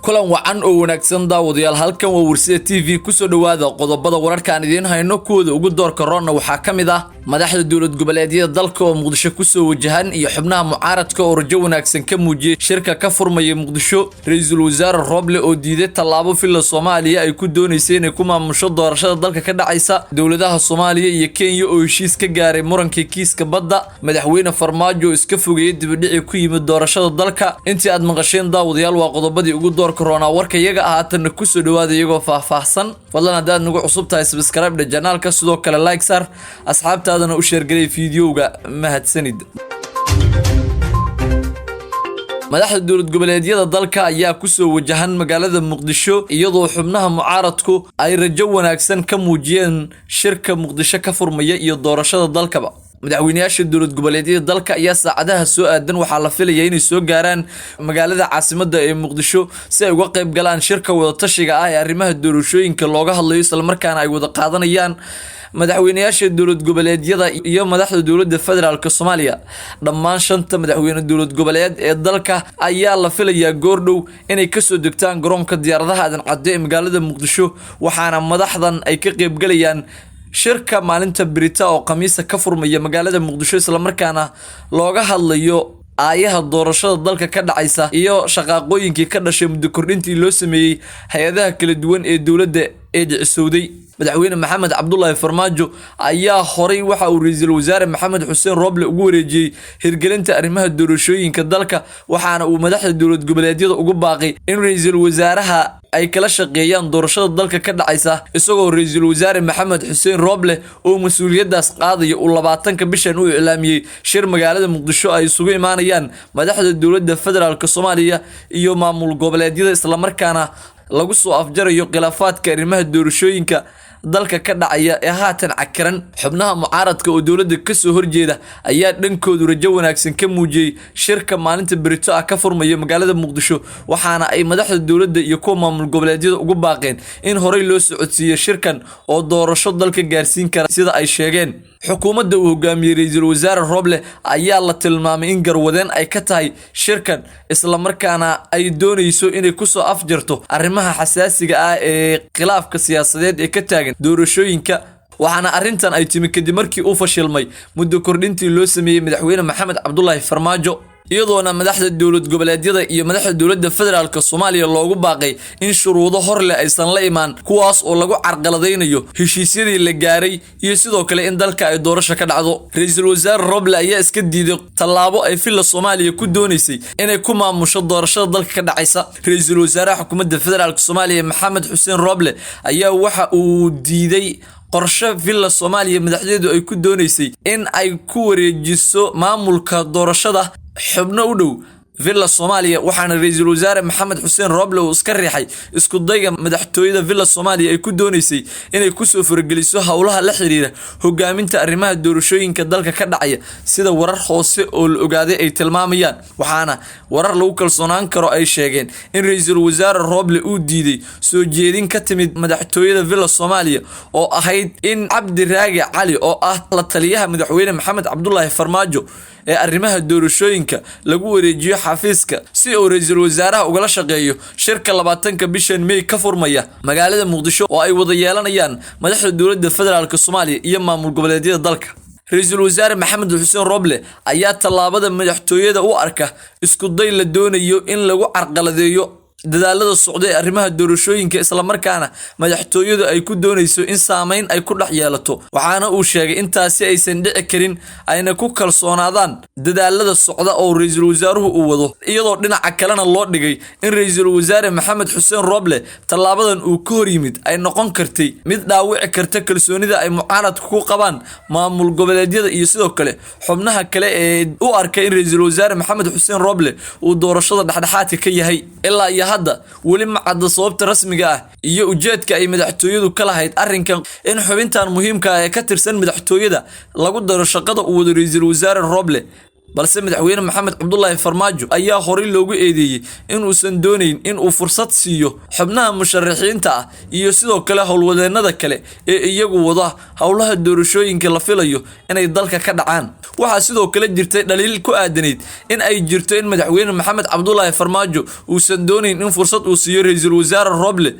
Kulan wacan oo wanaagsan, daawadayaal. Halkan waa Warsida TV. Kusoo dhowaada qodobada wararka aan idiin hayno. Kuwooda ugu doorka roonna waxaa ka mid ah madaxda dowlad goboleedyada dalka oo Muqdisho kusoo wajahan iyo xubnaha mucaaradka oo rajo wanaagsan ka muujiyey shirka ka furmaya Muqdisho, ra-iisul wasaare Roble oo diiday tallaabo Villa Soomaaliya ay ku doonaysay inay ku maamusho doorashada dalka ka dhacaysa, dowladaha Soomaaliya iyo Kenya oo heshiis ka gaaray murankii kiiska badda, madaxweyne Farmaajo oo iska fogeeyey dibadhicii ku yimid doorashada dalka. Intii aad maqasheen, daawadayaal, waa qodobadii ugu doorka roonaa warka iyaga. Haatanna kusoo dhawaada iyagoo faahfaahsan. Fadlan, haddaad nagu cusub tahay, subscribe dhe channelka, sidoo kale like saar, asxaabtaadana u share gelay fiidiyowga. Mahadsanid. Madaxda dowlad goboleedyada dalka ayaa kusoo wajahan magaalada Muqdisho, iyadoo xubnaha mucaaradku ay rajo wanaagsan ka muujiyeen shirka Muqdisho ka furmaya iyo doorashada dalkaba. Madaxweyneyaasha dowlad goboleedyada dalka ayaa saacadaha soo aadan waxaa la filaya inay soo gaaraan magaalada caasimadda ee Muqdisho si ay uga qayb galaan shirka wadatashiga ah ee arrimaha doorashooyinka looga hadlayo, islamarkaana ay wada qaadanayaan madaxweyneyaasha dowlad goboleedyada iyo madaxda dowladda federaalka Soomaaliya. Dhammaan shanta madaxweyne dowlad goboleed ee dalka ayaa la filayaa goordhow inay kasoo degtaan garoonka diyaaradaha Aadan Cadde ee magaalada Muqdisho, waxaana madaxdan ay ka qaybgalayaan shirka maalinta berita oo Khamiisa ka furmaya magaalada Muqdisho, islamarkaana looga hadlayo aayaha doorashada dalka ka dhacaysa iyo shaqaaqooyinkii ka dhashay muddo kordhintii loo sameeyey hay-adaha kala duwan ee dowladda ee dhicisowday. Madaxweyne Maxamed Cabdulaahi Farmaajo ayaa horay waxa uu ra-iisul wasaare Maxamed Xuseen Roble ugu wareejiyey hirgelinta arrimaha doorashooyinka dalka, waxaana uu madaxda dowlad goboleedyada ugu baaqay in ra-iisul wasaaraha ay kala shaqeeyaan doorashada dalka ka dhacaysa, isagoo ra-iisul wasaare Maxamed Xuseen Roble oo mas-uuliyaddaas qaadaya uu 20-ka bishan u iclaamiyey shir magaalada Muqdisho ay isugu imaanayaan madaxda dowladda federaalka Soomaaliya iyo maamul goboleedyada, islamarkaana lagu soo afjarayo khilaafaadka arrimaha doorashooyinka dalka ka dhacaya ee haatan cakiran. Xubnaha mucaaradka oo dowladda kasoo horjeeda ayaa dhankoodu rajo wanaagsan ka muujiyey shirka maalinta berito ah ka furmaya magaalada Muqdisho, waxaana ay madaxda dowladda iyo kuwa maamul goboleedyada ugu baaqeen in horey loo socodsiiyo shirkan oo doorasho dalka gaarsiin kara, sida ay sheegeen. Xukuumadda uu hogaamiyey ra-iisul wasaare Roble ayaa la tilmaamay in garwadeen ay ka tahay shirkan, islamarkaana ay doonayso inay kusoo afjarto arrimaha xasaasiga ah ee khilaafka siyaasadeed ee ka taagan doorashooyinka, waxaana arrintan ay timi kadib markii uu fashilmay muddo kordhintii loo sameeyey madaxweyne Maxamed Cabdulaahi Farmaajo, iyadoona madaxda dowlad goboleedyada iyo madaxda dowladda federaalka Soomaaliya loogu baaqay in shuruudo hor leh aysan la imaan, kuwaas oo lagu carqaladaynayo heshiisyadii la gaaray iyo sidoo kale in dalka ay doorasho ka dhacdo. Ra-iisul wasaare Roble ayaa iska diiday tallaabo ay Villa Soomaaliya ku doonaysay inay ku maamusho doorashada dalka ka dhacaysa. Ra-iisul wasaaraha xukuumadda federaalka Soomaaliya Maxamed Xuseen Roble ayaa waxa uu diiday qorshe Villa Soomaaliya madaxdeedu ay ku doonaysay in ay ku wareejiso maamulka doorashada xubno u dhow Villa Soomaaliya, waxaana ra-iisul wasaare Maxamed Xuseen Roble uu iska riixay isku dayga madaxtooyada Villa Soomaaliya ay ku doonaysay inay kusoo farageliso howlaha la xiriira hogaaminta arrimaha doorashooyinka dalka ka dhacaya, sida warar hoose oo la ogaaday ay tilmaamayaan. Waxaana warar lagu kalsoonaan karo ay sheegeen in ra-iisul wasaare Roble uu diiday soo jeedin ka timid madaxtooyada Villa Soomaaliya oo ahayd in Cabdi Raagi Cali, oo ah la taliyaha madaxweyne Maxamed Cabdulaahi Farmaajo ee arrimaha doorashooyinka, lagu wareejiyo xafiiska si uu ra-iisul wasaaraha ugala shaqeeyo shirka 20-ka bishan May ka furmaya magaalada Muqdisho oo ay wada yeelanayaan madaxda dowladda federaalka Soomaaliya iyo maamul goboleedyada dalka. Ra-iisul wasaare Maxamed Xuseen Roble ayaa tallaabada madaxtooyada u arka isku day la doonayo in lagu carqaladeeyo dadaalada socda ee arrimaha doorashooyinka, islamarkaana madaxtooyadu ay ku doonayso in saameyn ay ku dhex yeelato, waxaana uu sheegay intaasi aysan dhici karin, ayna ku kalsoonaadaan dadaalada socda oo ra-iisul wasaaruhu uu wado, iyadoo dhinaca kalena loo dhigay in ra-iisul wasaare Maxamed Xuseen Roble tallaabadan uu ka hor yimid ay noqon kartay mid dhaawici karta kalsoonida ay mucaaradku ku qabaan maamul goboleedyada iyo sidoo kale xubnaha kale ee u arkay in ra-iisul wasaare Maxamed Xuseen Roble uu doorashada dhexdhexaadka ka yahay. Ilaa iyo hadda weli ma cadda sababta rasmiga ah iyo ujeedka ay madaxtooyadu ka lahayd arrinkan in xubintan muhiimka ah ee ka tirsan madaxtooyada lagu daro shaqada uu wado ra-iisul wasaare Roble, balse madaxweyne Maxamed Cabdulaahi Farmaajo ayaa horey loogu eedeeyey inuusan doonayn in uu fursad siiyo xubnaha musharaxiinta ah iyo sidoo kale howlwadeennada kale ee iyagu wada howlaha doorashooyinka la filayo inay dalka ka dhacaan. Waxaa sidoo kale jirtay dhaliil ku aadanayd in ay jirto in madaxweyne Maxamed Cabdulaahi Farmaajo uusan doonayn in fursad uu siiyo ra'iisul wasaare Roble,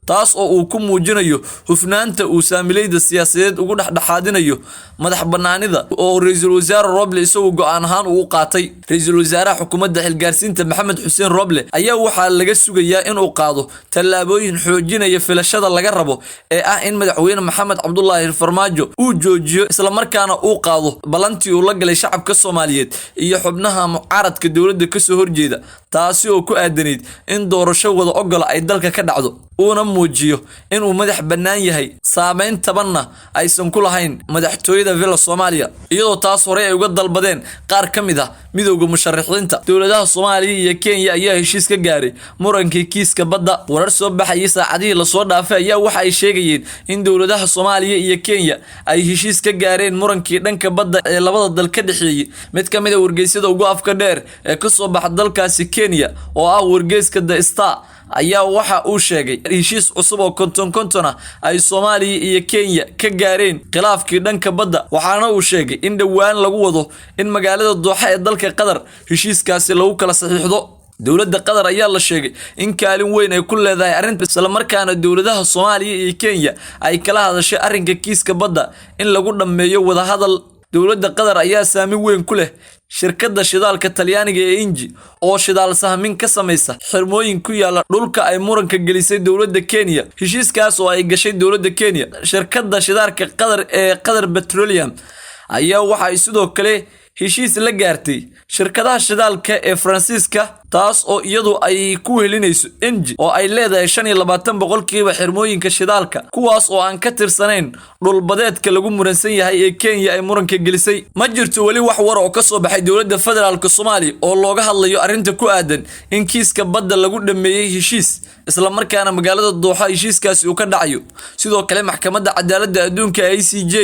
taas oo uu ku muujinayo hufnaanta uu saamilayda siyaasadeed ugu dhexdhexaadinayo madax bannaanida oo ra'iisul wasaare Roble isagu go'aan ahaan uu u qaatay. Ra'iisul wasaaraha xukuumadda xilgaarsiinta Maxamed Xuseen Roble ayaa waxaa laga sugayaa inuu qaado tallaabooyin xoojinaya filashada laga rabo ee ah in madaxweyne Maxamed Cabdulaahi Farmaajo uu joojiyo islamarkaana uu qaado ballantii uu la galay shacabka Soomaaliyeed iyo xubnaha mucaaradka dowladda kasoo horjeeda, taasi oo ku aadanayd in doorasho wada ogola ay dalka ka dhacdo, uuna muujiyo inuu madax bannaan yahay, saameyn tabanna aysan ku lahayn madaxtooyada Villa Soomaaliya, iyadoo taas horey ay uga dalbadeen qaar ka mid ah midowda musharaxiinta. Dowladaha Soomaaliya iyo Kenya ayaa heshiis ka gaaray murankii kiiska badda. Warar soo baxayay saacadihii lasoo dhaafay ayaa waxa ay sheegayeen in dowladaha Soomaaliya iyo Kenya ay heshiis ka gaareen murankii dhanka badda ee labada dal ka dhexeeyay. Mid ka mid ah wargeysyada ugu afka dheer ee ka soo baxa dalkaasi Kenya oo ah wargeyska The Star ayaa waxa uu sheegay heshiis cusub oo 50-50 ah ay Soomaaliya iyo Kenya ka gaareen khilaafkii dhanka badda, waxaana uu sheegay in dhowaan lagu wado in magaalada Dooxa ee dalka Qatar heshiiskaasi lagu kala saxiixdo. Dowladda Qatar ayaa la sheegay in kaalin weyn ay ku leedahay arrinta, islamarkaana dowladaha Soomaaliya iyo Kenya ay kala hadashay arrinka kiiska badda in lagu dhammeeyo wadahadal. Dowladda Qatar ayaa saameyn weyn ku leh shirkadda shidaalka Talyaaniga ee Engie oo shidaal sahmin ka samaysa xirmooyin ku yaala dhulka ay muranka gelisay dowladda Kenya. Heshiiskaas oo ay gashay dowladda Kenya, shirkadda shidaalka Qatar ee Qatar Petroleum ayaa waxa ay sidoo kale heshiis la gaartay shirkadaha shidaalka ee Faransiiska, taas oo iyadu ay ku wehelinayso Engie oo ay leedahay 25% xirmooyinka shidaalka, kuwaas oo aan ka tirsanayn dhulbadeedka lagu muransan yahay ee Kenya ay muranka gelisay. Ma jirto weli wax war oo ka soo baxay dowladda federaalka Soomaaliya oo looga hadlayo arrinta ku aadan in kiiska badda lagu dhameeyey heshiis, islamarkaana magaalada Dooxa heshiiskaasi uu ka dhacayo. Sidoo kale, maxkamadda cadaaladda adduunka ICJ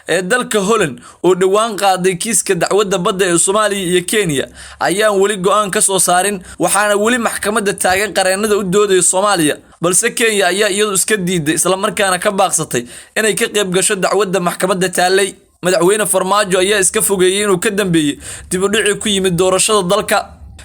ee dalka Holland oo dhowaan qaaday kiiska dacwadda badda ee Soomaaliya iyo Kenya ayaan weli go'aan ka soo saarin, waxaana weli maxkamadda taagan qareenada u doodaya Soomaaliya. Balse Kenya ayaa iyadu iska diiday islamarkaana ka baaqsatay inay ka qayb gasho dacwadda maxkamadda taallay. Madaxweyne Farmaajo ayaa iska fogeeyey inuu ka dambeeyey dib u dhici ku yimid doorashada dalka.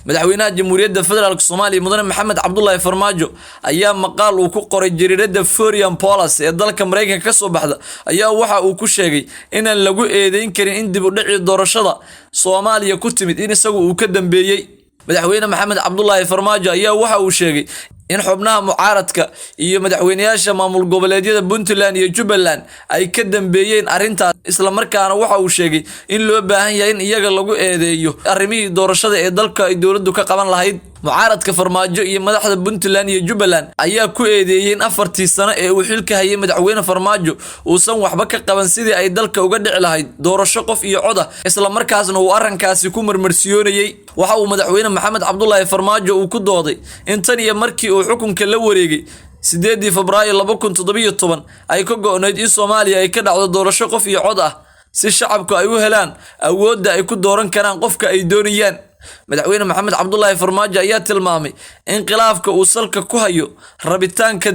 Madaxweynaha Jamhuuriyadda Federaalka Soomaaliya Mudane Maxamed Cabdulaahi Farmaajo ayaa maqaal uu ku qoray jariiradda Foreign Policy ee dalka Mareykanka ka soo baxda ayaa waxa uu ku sheegay inaan lagu eedeyn karin in dib u dhici doorashada Soomaaliya ku timid in isagu uu ka dambeeyey. Madaxweyne Maxamed Cabdulaahi Farmaajo ayaa waxa uu sheegay in xubnaha mucaaradka iyo madaxweynayaasha maamul goboleedyada Puntland iyo Jubbaland ay ka dambeeyeen arrintaas, islamarkaana waxa uu sheegay in loo baahan yahay in iyaga lagu eedeeyo arrimihii doorashada ee dalka ay dowladdu ka qaban lahayd. Mucaaradka Farmaajo iyo madaxda Puntland iyo Jubbaland ayaa ku eedeeyey in 4tii sano ee uu xilka hayay madaxweyne Farmaajo uusan waxba ka qaban sidii ay dalka uga dhici lahayd doorasho qof iyo cod ah, islamarkaasna uu arrinkaasi ku marmarsiyoonayey. Waxa uu madaxweyne Maxamed Cabdulaahi Farmaajo uu ku dooday in tan iyo markii uu xukunka la wareegay 8 Febraayo 2017 ay ka go'nayd in Soomaaliya ay ka dhacdo doorasho qof iyo cod ah, si shacabku ay u helaan awoodda ay ku dooran karaan qofka ay doonayaan. Madaxweyne Maxamed Cabdulaahi Farmaajo ayaa tilmaamay in khilaafka uu salka ku hayo rabitaanka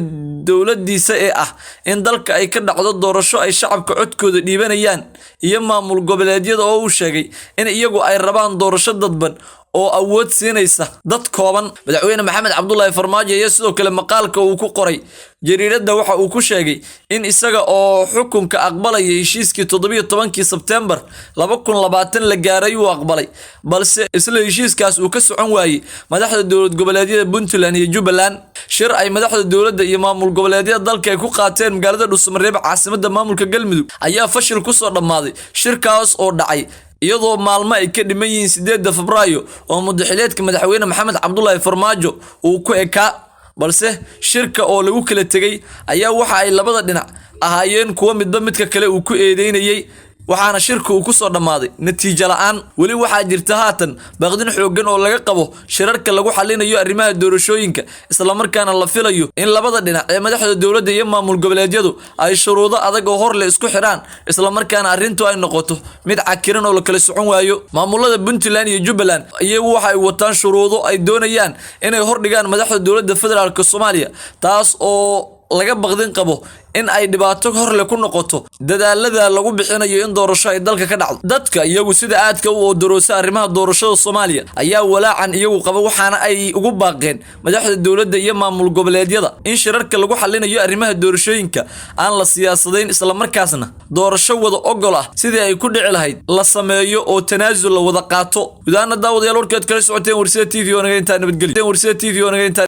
dowladdiisa ee ah in dalka ay ka dhacdo doorasho ay shacabka codkooda dhiibanayaan, iyo maamul goboleedyada oo uu sheegay in iyagu ay rabaan doorasho dadban oo awood siinaysa dad kooban. Madaxweyne Maxamed Cabdulaahi Farmaajo ayaa sidoo kale maqaalka uu ku qoray jariiradda waxa uu ku sheegay in isaga oo xukunka aqbalaya heshiiskii 17kii Sebtembar 2020 la gaaray uu aqbalay, balse isla heshiiskaas uu ka socon waayey madaxda dowlad goboleedyada Puntland iyo Jubbaland. Shir ay madaxda dowladda iyo maamul goboleedyada dalka ay ku qaateen magaalada Dhuusamareeb, caasimadda maamulka Galmudug, ayaa fashil kusoo dhammaaday. Shirkaas oo dhacay iyadoo maalmo ay ka dhiman yihiin 8 Febraayo oo muddaxileedka madaxweyne Maxamed Cabdulaahi Farmaajo uu ku ekaa, balse shirka oo lagu kala tegay ayaa waxa ay labada dhinac ahaayeen kuwo midba midka kale uu ku eedeynayey, waxaana shirka uu ku soo dhammaaday natiijo la'aan. Weli waxaa jirta haatan baqdin xooggan oo laga qabo shirarka lagu xalinayo arrimaha doorashooyinka, islamarkaana la filayo in labada dhinac ee madaxda dowladda iyo maamul goboleedyadu ay shuruudo adag oo hor le isku xidhaan, islamarkaana arrintu ay noqoto mid cakiran oo la kala socon waayo. Maamulada Puntland iyo Jubbaland iyagu waxa ay wataan shuruudo ay doonayaan inay hordhigaan madaxda dowladda federaalka Soomaaliya, taas oo Laga baqdin qabo in ay dhibaato horle ku noqoto dadaalada lagu bixinayo in doorasho ay dalka ka dhacdo. Dadka iyagu sida aadka u odoroosa arrimaha doorashada Soomaaliya ayaa walaacan iyagu qaba, waxaana ay ugu baaqeen madaxda dowladda iyo maamul goboleedyada in shirarka lagu xalinayo arrimaha doorashooyinka aan la siyaasadayn, islamarkaasna doorasho wada ogol ah sidii ay ku dhici lahayd la sameeyo oo tanaasul la wada qaato. Gudahaana, daawadayaal, warkeed kala socoteen Warsida TV oo naga intaa. Nabadgelyo. Warsida TV oo naga intaa.